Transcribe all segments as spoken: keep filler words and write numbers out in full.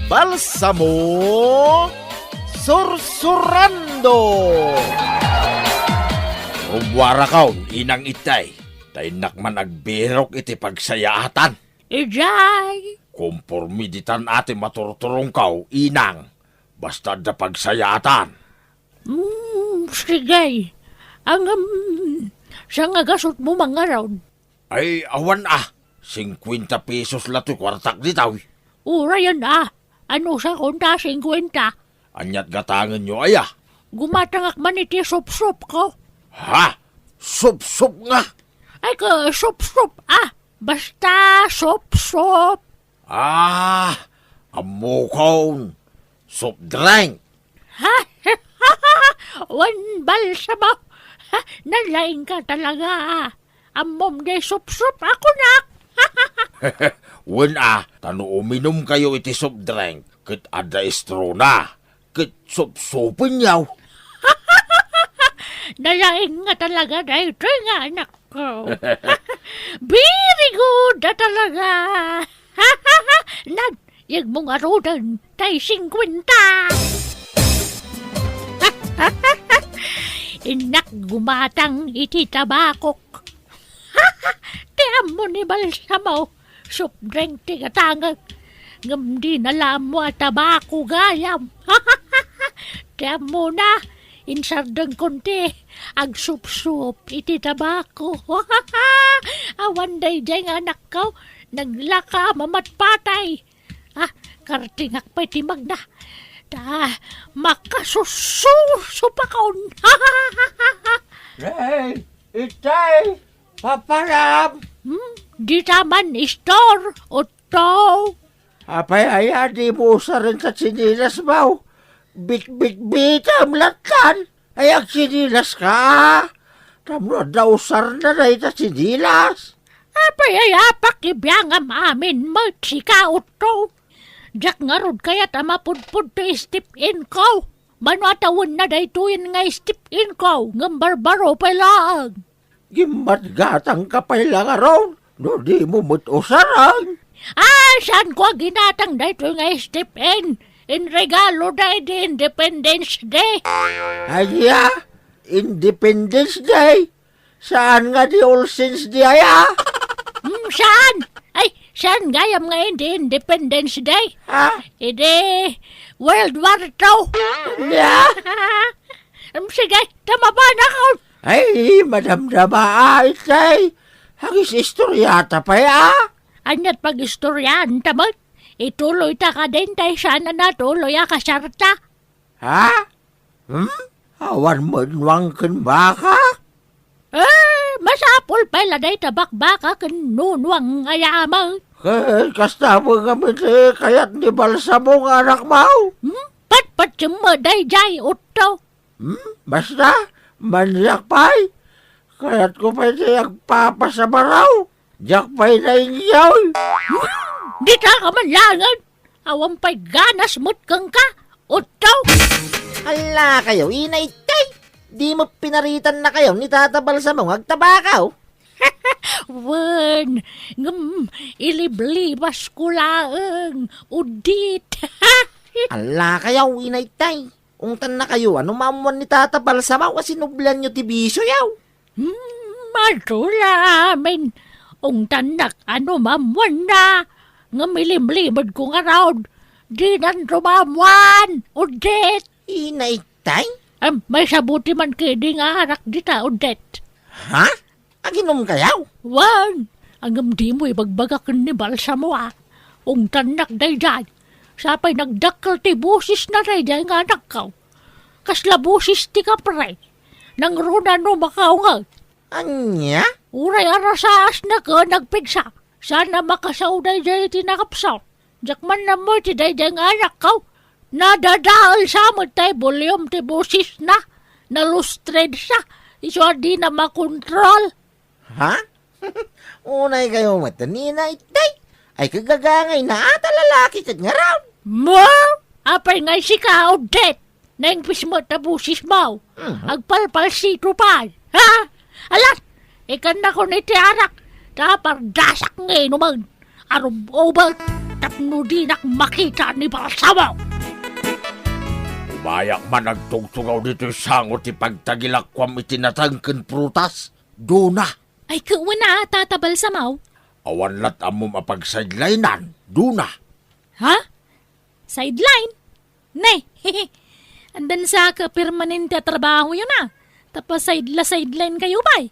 Balsamo Sursurando. Rummuarakaon, Inang Itay, ta innak man agbirok iti pagsayaatan. Idiay. Kompormi ditan a ti maturturongkaw, Inang, basta adda pagsayaatan. Mm, sige. Ngem, saan nga gasutmo man ngarud? Ay, awan a. Singkuenta pesos la toy kuartak dita. Uray a. Anusakon ta singkuenta? Aniat gatangenyo aya? Gumatangak man iti supsupko. Ha? Supsup nga? Ay, ka supsup, ah. Basta supsup. Ah, ammokon. Soft drink. Ha? Wen, Balsamo. Ha? Nalaing ka talaga. Ammom di supsup a kunak. Wen a, ta no uminumkayo iti soft drink, ket adda estrona, ket supsupenyo. Nalaing nga talaga daytoy nga anakko. Very good a talaga. Nan, yegmo ngaruden tay singkuenta. Innak gumatang iti tabakok. Ti ammo ni Balsamo, soft drink ti gatangek. Ngem dina la ammo a tabako gayam. Ti ammona, insardengkon ti agsupsup iti tabako. Awan daydiay nga anakko, naglaka mamatpatay. Ah, kartingak pay ti magna. Ta, makasususupakon. Hey, itay, paparam. Hmm? Dita man, Istor, Otto. Apay aya dimo usaren ta tsinelasmo? Bitbitbitam lattan. Ay, agtsinelas ka. Tapno adda usarna dayta tsinelas. Apay aya pakibiangam amin met sika, Otto? Diak ngarud kayat a mapudpod ti step-in ko. Mano a tawenna daytoyen nga step-in ko, ngem barbaro pay laeng. Gimmatgatangka pay la ngarud, no dimo met usaren. Ah, saanko a ginatang daytoy nga step-in? Inregalo daydi Independence Day. Ania? Independence Day? Saan nga di All Saints Day aya? Hmm, saan? Ay, saan gayam nga idi Independence Day? Ha? Idi World War Two. Ania? Hmm, sige, ta mapanakon. Ay, madamdama, a, itay. Agis-istoriata pay, a. Aniat pag-istoriaanta met? Ituloyta kadin tay saan a natuloy a kasarta. Ha? Hmm? Awan met nuang ken baka? Eh, masapul pay la dayta bakbaka ken nunuang nga yaman. Ket kasta met ngamin ti kayat ni Balsamo nga anakmo? Hmm? Patpatiem met daydiay, Otto. Hmm? Basta, maniak pay. Kayatko pay ti agpapasabaraw. Diak pay nainyaw. Hmm? Dita ka man laengen. Awan pay ganas met kenka, Otto. Alla kayo, Ina Itay. Di met pinaritan na kayo ni Tata Balsamo nga agtabaka, oh. Wen, ngem, iliblibas ko laeng, udit. Alla kayo, Ina Itay. Ungtan na kayo, ano maammuan ni Tata Balsamo a sinublian yo ti bisyo yaw? Hmm, adu la amin. Ungtannak ano maammuanna. Ngem ilimlimed ko ngarud, dinan rumaammuan, Odette. Ina Itay? Em, maisaboti man kadi nga arak dita, Odette. Ha? Aginom kayaw? Wen, ngem dimo ibagbaga ken ni Balsamo a. Ungtannak daydiay. Sapay nagdakkel ti bosesna daydiay nga anakko. Kasla boses ti kapre. Nangruna no makaunget. Ania? Uray arasaasna ken nagpigsa. Saan a makasao daydiay iti nakapsut. Diak man ammo iti daydiay nga anakko. Nadadael sa met tay volume ti bosesna. Nalustred sa. Isu a dina makontrol. Ha? Unay kayo met ni Ina Itay. Ay, kagagangay na ata lalaki ket ngarud. Mo? Apay nga sika, Odette? Naingpis met a bosesmo. Mhm. Agpalpalsito pay. Ha? Alas, ikannakon iti arak. Ta pardasak nga inumen. Arub-ubek. tapno dinak makita ni Balsamo. Umayak man agtugtugaw ditoy sango ti pagtagilakuam iti nateng ken prutas, Dona. Ay, kuwen a, Tata Balsamo. Awan lat ammom a pagsideline-an, Dona. Ha? Sideline? Ne, andan sa ka permanente a trabahoyo na. Tapno sideline-sideline kayo pay.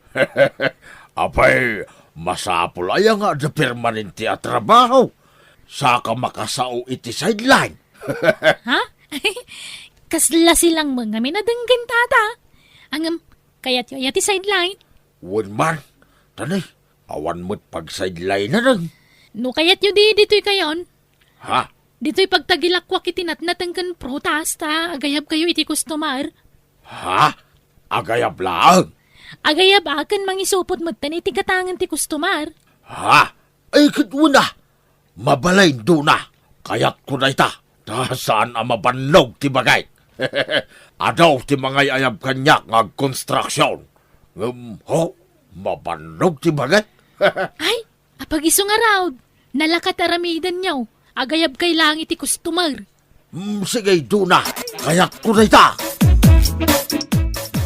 Apay, masapul aya nga adda permanente a trabaho. Saka makasao iti sideline. Ha? Kasla silang mo ngamin a denggen, Tata. Ngem, kayatyo aya ti sideline? Wen man, tani, awan met pagsideline-anen. No kayatyo di, ditoy kayon. Ha? Ditoy pagtagilakuak iti natnateng ken prutas, ta agayabkayo iti kustomar. Ha? Agayab laeng? Agayab a ken mangisupot metten iti gatangen ti kustomar. Ha? Ay, ket wen a, mabalin, Dona. Kayatko dayta, ta saan a mabannog ti bagik. Adu ti mangay-ayab kaniak nga agkonstruksion. Ngem, ho, mabannog ti bagik. Ay, apag isu ngarud, nalaka ti aramidenyo, agayabkay laeng iti kustomar. Mm, sige, Dona, kayatko dayta.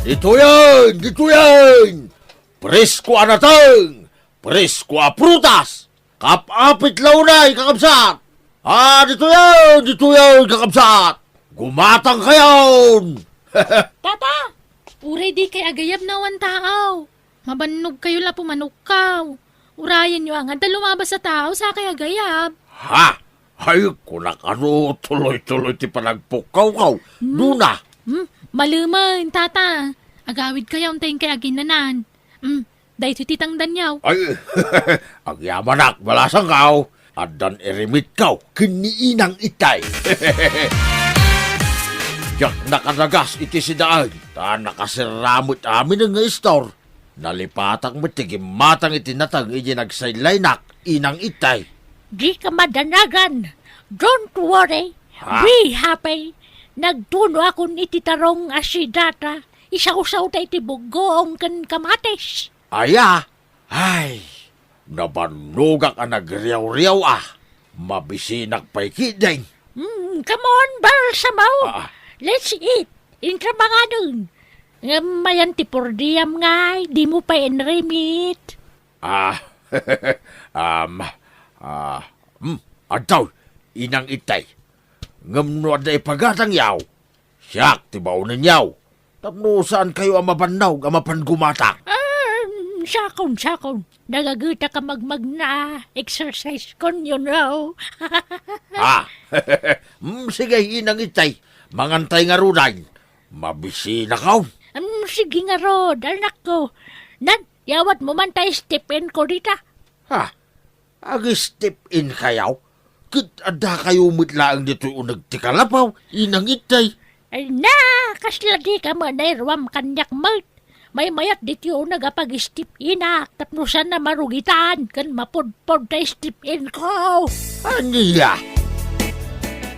Ditoyen, ditoyen! Presko a nateng, presko a prutas. Kap-apit la unay, kakabsat. Ah, ditoyen, ditoyen, kakabsat. Gumatangkayon. Tata, uray dikay agayab no awan tao. Mabannogkayo la pumanukkaw. Urayenyo a nga adda lumabas a tao sakay agayab. Ha? Ay, kunak, ano, tuloy-tuloy ti panagpukkawkaw. Hmm? Dona. Hmm? Malumen, Tata. Agawidkayon ta inkay aginnanan. Hmm, daytoy ti tangdanyo. Ay, agyamanak, balasangkaw. Addan irimitkaw ken ni Inang Itay. Diak nakadagas iti sidaen, ta nakasirra met amin nga istor. Nalipatak met ti gimmatang iti nateng idi nagsideline-ak, Inang Itay. Dika madanagan. Don't worry. Ha? Be happy. Nagtunoakon iti tarong a sidata. Isawsawta iti buggoong ken kamatis. Aya? Ay, nabannogak a nagriawriaw a. Mabisinak pay ketdin. Mm, come on, Balsamo. Ah. Let's eat. Intra manganen. Ngem ayan ti purdiam ngay, dimo pay inrimit. Ah, um, ah, hmm, adtoy, Inang Itay. Ngem no adda ipagatangyo, siak ti baonenyo. Tapno saankayo a mabannog a mapan gumatang. Um, sakon, sakon. Nagagetak a magmagna. Exercise kon, you know. Ah, hmm, sige, Inang Itay. Mangantay ngaruden. Mabisinakon. Um, sige ngarud, anakko. Nan, yawatmo man ta step-in ko dita. Ha? Ag-step-in kayo? Ket addakayo met laeng ditoy uneg ti kalapaw, Inang Itay. Ay na, kasla dika manayruam kaniak met. Maymayat ditoy uneg a pag-step-inak tapno saan a marugitan ken mapudpod ta step-in ko. Ania?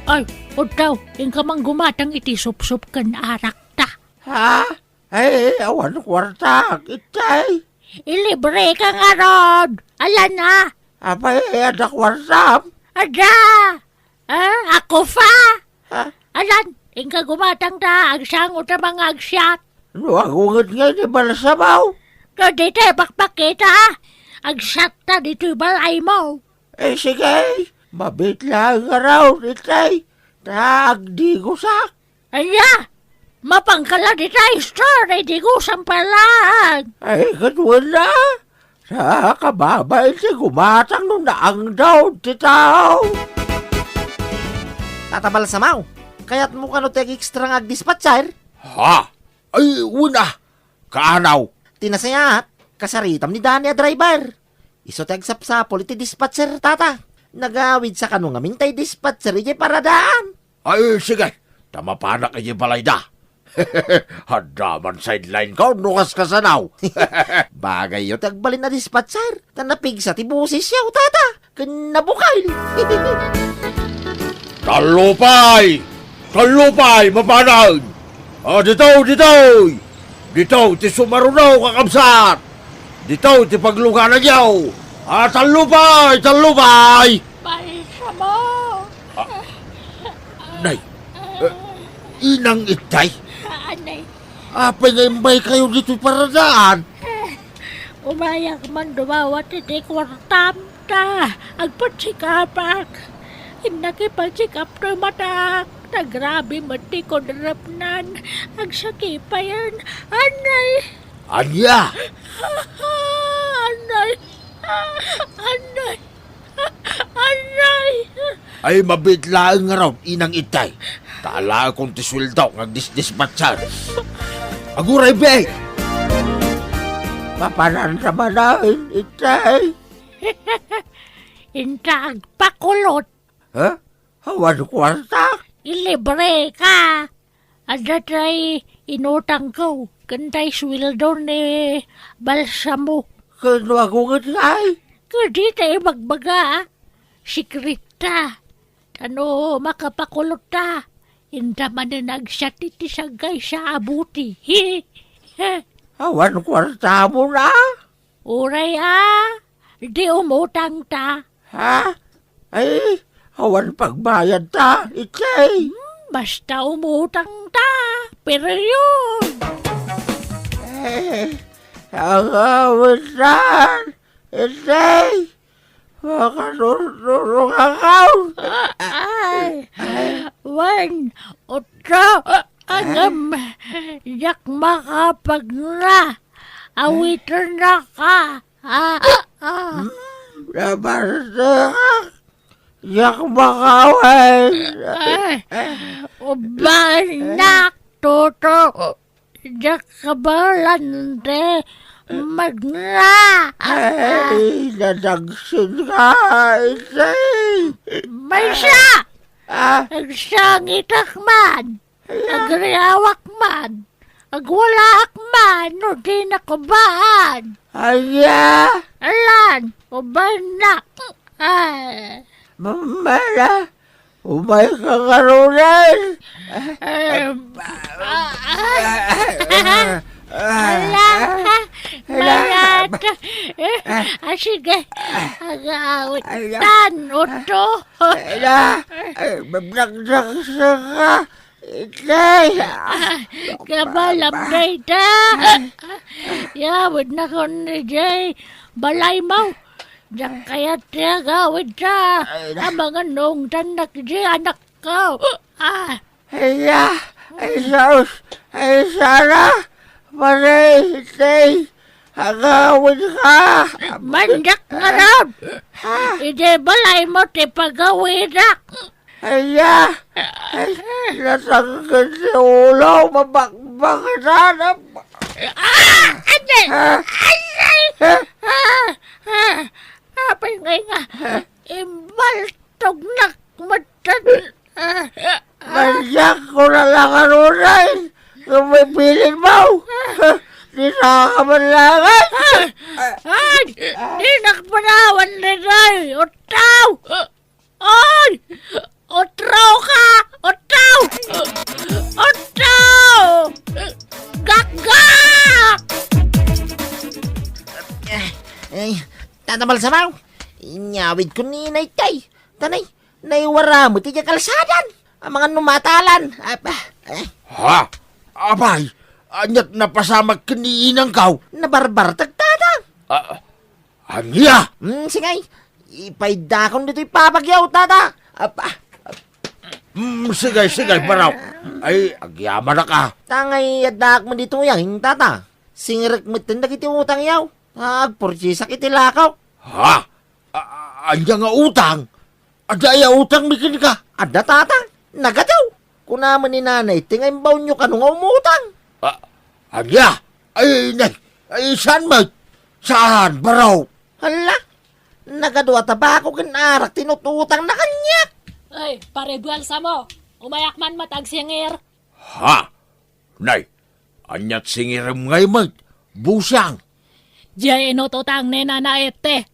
Ay, udto, inka man gumatang iti supsup ken arakta. Ha? Ay, awan kuartak, Itay. Ilibreka ngarud. Alan a. Apay, adda kuartam? Adda. Ah, ako pa. Ha? Alan, inka gumatang ta, agsango ta mga agsiat. No, agunget nga ni Balsamo. Kadi te, pakpakita. Agsiat ta ditoy balay mo. Eh, sige. Mabit lang nga raw, Itay. Ta agdigosak. Ania? Mapangkala dita, istor, ay digusam pala. Ay, katwala. Sa kababa iti gumatang no naangdaw ti tao. Tata Balsamo, kayatmo kano ti ag-extra nga agdispatcher? Ha? Ay, una. Kaanaw. Ti nasayaat, kasaritam ni Dani a driver. Isu ti agsapsapul iti dispatcher, Tata. Nagawid sa kano ngamin tay dispatcher idiay paradaan. Ay, sige. Ta mapanak idiay balayda. Adda man sideline ko no kaskasanaw. Bagayyo ti agbalin a dispatcher. Ta napigsa ti bosesyo, Tata. Ken nabukal. Tallupay! Tallupay! Mapanan! Ah, ditoy, ditoy! Ditoy ti sumaruno, kakabsat! Ditoy ti paglugananyo! Ah, tallupay! Tallupay! Balsamo! Ah, nay, eh, Inang Itay? Anay. Apay nga immaykayo ditoy paradaan? Umayak man dumawat iti kuartam ta agpa-check-upak. Innak ipa-check-up toy matak. Ta grabe met ti kunrepnan. Agsakipayan. Anay! Ania? Anay! Anay! Anay! Ay, mabiit laeng ngarud, Inang Itay. Ta alaekon ti sueldo nga agdisdispatsan. Aguray, be! Mapananta manen, Itay? Inta agpakulot. Ha? Awan kuarta? Ilibre ka. Adda tay inutangko, ken tay sueldo ni Balsamo. Ken no ako ngata, Nay? Kadi ta ibagbaga, a. Sikreta. Ta no makapakulot ta, inta manen agsiat iti sagaysa a buti. Awan kuartamo, a? Uray, a, di umutang ta. Ha? Ay, awan pagbayad ta, Itay. Hmm, basta umutang ta, period. Eh, agawitan, Itay. Makaturturong ako. Ay, wen, utro, agam, diak makapagnga. Awitanka. Ah, ah, ah. Hmm, nabartekak. Diak makawit. Ay, ubanak, Toto. Diak kabaelan ti magna. Ay, nadagsenka, Itay. Maysa! Ah? Agsangitak man. Agriawak man, agwalaak man, no dinak ubbaan. Ania? Alan, ubbanak. Ay. Mamala, umayka ngaruden. Eh, ah, ah. Ala, ala. Mayat. Eh, ah, sige. Agawit tan, Otto. Ala, ay, mabnagdag sa ka. Itay! Ah, kabalam dayta. Yawidnakon idiay balaymo. Diak kayat ti agawidta. Ay, na. Amangan no ungtannak idiay anakko. Ah. Aya, ay, sus, ay, sana, pare, Itay, agawidka. Mandiak ngarud. Ha? Idiay balaymo ti pagawidak. Aya, ay, nasangked ti ulo, mabakbak na. Ah! Ate! Ha? Ate! Ha? Ah! Ah! Apay ngay nga? Ha? Imbaltognak met. Ah! Ah! Mandiak ko na lang aruray. Kung may pilit mo. Di na ka man langan. Ah! Ah! Dinak panawan, Riday! Utaw! Oy! Utraw ka! Utraw! Utraw! Gakgak! Ay, Tata Balsamo, inyawidko ni Inay Tay. Tanay, naiwara met idiay kalsadan. Amangan no matalan. Apa, eh. Ha? Apay, aniat napasamak ken ni inangko? Nabarbartek, Tata. Ah, Ania? Hmm, sige. Ipaydakon ditoy papagyo, Tata. Apa? Hmm, sige, sige, baro. Ay, agyamanak a. Tangay, addaak met ditoy, Tata. Singirek metten dagiti utangyo. Agpursisak iti lako. Ha? A-, a-, ania nga utang? Adda aya utangmi kenka? Adda, Tata. Nagadaw. Kuna met ni Nanay Itay nga imbaonyo kano nga umutang. Ah, ania? Ay, nay, ay, saan met? Saan, baro? Hala, nagadu a tabako ken arak ti inut-utangna kaniak. Ay, pare Balsamo, umayak man met agsingir. Ha? Nay, aniat singirem ngay met, Busyang? Diay inut-utang ni Nanay Itay.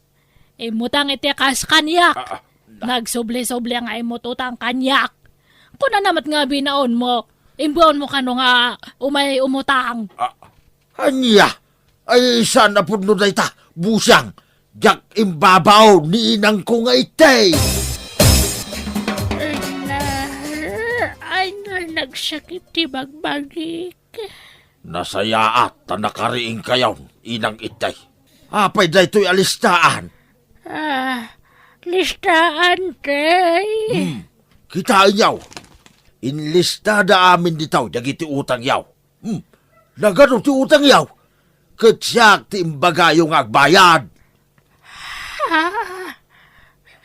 Immutang iti kas kaniak. Ah, ah, na- Nagsubli-subli nga immututang kaniak. Kunana met nga binaonmo. Imbaonmo kano nga umay umutang. Ah, ania? Ay, saan a pudno dayta, Busyang? Diak imbabao ni inangko nga itay. nagsakit ti bagbagik. Nasayaat ta nakariingkayon, Inang Itay. Apay daytoy a listaan? Ah, listaan, tay. Hmm, kitaenyo. Inlistada amin ditaw dagiti utangyo. Hmm, nagano ti utangyo? Ket siak ti imbagayo nga agbayad. Ah,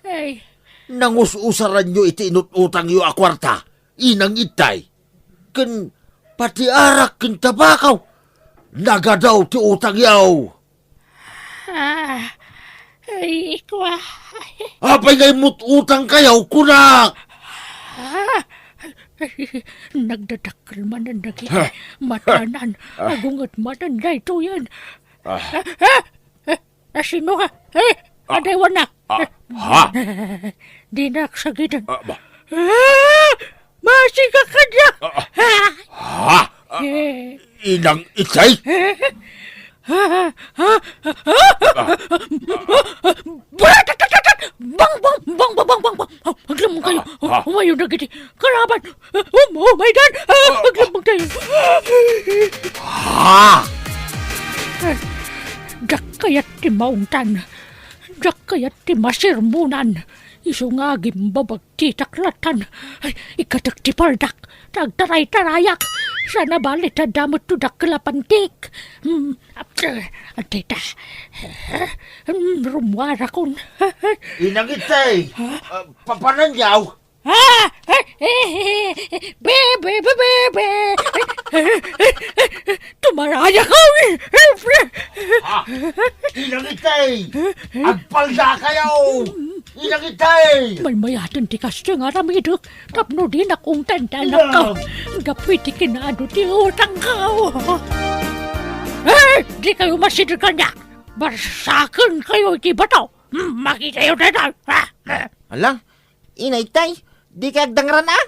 ay. Nangus-usaranyo iti inut-utangyo a kuarta, Inang Itay. Ken pati arak ken tabako, nagadaw ti utangyo. Ah, ay, ikwa. Apay nga immut-utangkayo, kunak? Ah, ay, nagdadakkel manen dagiti matanan. Ah. Agunget manen daytoyen. Ah. Ah, ah, ah, ah, sino ka? Eh, ah, adaywanna. Ah, ha? Dinak sagiden. Ah, ba? Ah, masiga ka dia. Ah, ah. Ha? Ah, eh. Inang Itay? Ah, ah, ah, ah. Ah, ah, ah. Bula, tat, tat, tat, tat. Bang, bang, bang. Oh, aglemmengkayo. Ah, ah. Umayo dagiti kalaban. Um, oh my God! Ah, aglemmengkayo. Ha? Diak kayat ti maungtan. Diak kayat ti masermonan. Isu nga agimbabag ti taklatan. Ay, ikkatek ti paldak. Tagtaray-tarayak. Sana bali ta damet to dakkel a pantik. Hmm, apte, adda ita. Hmm, rummuarakon. Inang Itay, ha? Ah, papananyaw? Ah! Eh, eh, eh, eh, be, be, be, be, be. Tumaraya ka, eh, eh, pre. Ah, Inang Itay! Agpaldakayo! Inang Itay! Maymayaten ti kastoy nga aramidek tapno dinak ungtan ti anakko. Gapu iti kinaadu ti utangko. Eh, dikayo masideg kaniak. Barsakenkayo iti bato. Hmm, makitayo daytoy. Ah, ah. Ala, Inay Tay, dikay agdangran a?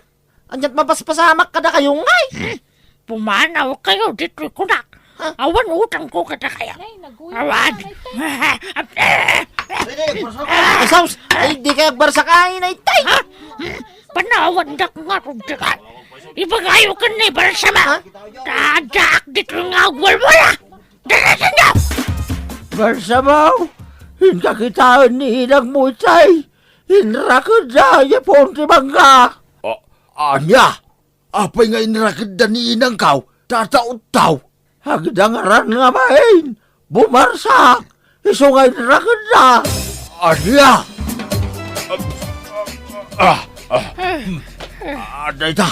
Ania't mapaspasamak kadakayo ngay? Hmm? Pumanawkayo ditoy kunak. Ha? Awan utangko kadakayo. Awan. Ay, naguya ka, Inay Tay. Ay, sus! Ay, dikay agbarsak a, Inay Tay. Ha? Hmm? Panawandak ngarud dikay. Ibagayo ken ni Balsamo. Ha? Ta addaak ditoy nga agwalwala. Dagiti nga! Balsamo, inka kitaen ni inangmo itay. Inrakedda ya puon ti mangga. A-, ania? Apay nga inrakedda ni inangko? Tataottaw. Agdangaran nga main. Bumarsak. Isu nga inrakedda. Ania? Ah, ah, ah. Adda ita.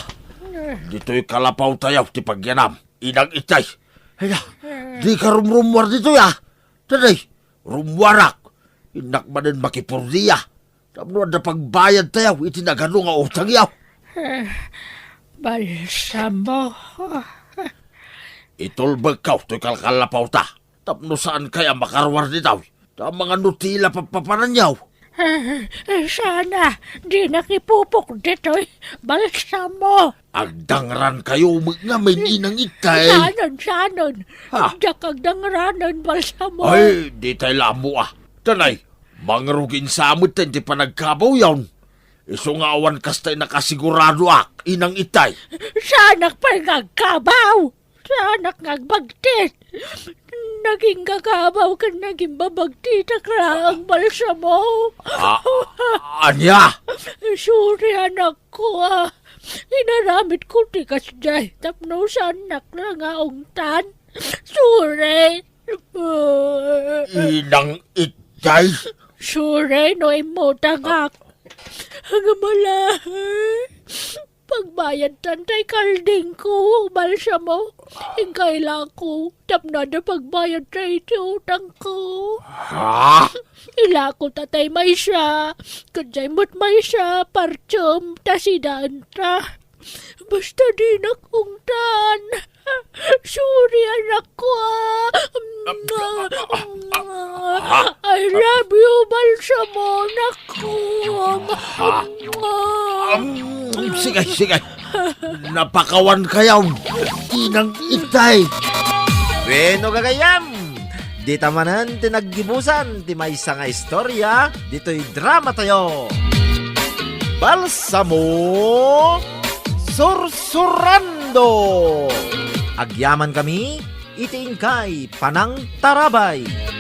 Ditoy kalapawtayo ti pagyanam. Inang itay. Aya, dika rumrummuar ditoy, a. Daytoy, rummuarak. Innak manen makipurdia. Tapno adda pagbayadtayo iti nagano nga utangyo. Eh, Balsamo. Itulbekko toy kalkalapawta. Tapno saankayo a makaruar ditoy. Ta amangan no ti la papapananyo. Eh, eh, sana, dinak ipupok ditoy, Balsamo. Agdangrankayo met ngamin, inang itay. Saanen, saanen. Ha? Diak agdangranen, Balsamo. Ay, ditay la ammo, a. Tanay, mangrugin sa met ti panagkabawyon. Isu nga awan kasta a nakasiguradoak, inang itay. Saanak pay nga agkabaw. Saanak nga agbagtit. Naging kakabaw ken naging babagtitak laeng, Balsamo. A-, ania? Sorry, anakko, a. Inaramidko ti kasdiay tapno saannak la nga ungtan. Sorry. Inang itay. Sorry no immutangak. Agmalahay. Pagbayadtan tay kaldingko, Balsamo. Inka ilako, tapno adda pagbayadta iti utangko. Ha? Ilako ta tay maysa, ket diay met maysa, partem, ta sidaenta. Basta dinak ungtan. Sorry, anakko, a. I love you, Balsamo, anakko. Um, sige, sige. Napakawankayo, inang itay. Bueno, gagayam, dita manen ti naggibusan ti maysa nga istorya ditoy dramatayo. Balsamo Sursurando! Agyaman kami iti inkay panangtarabay.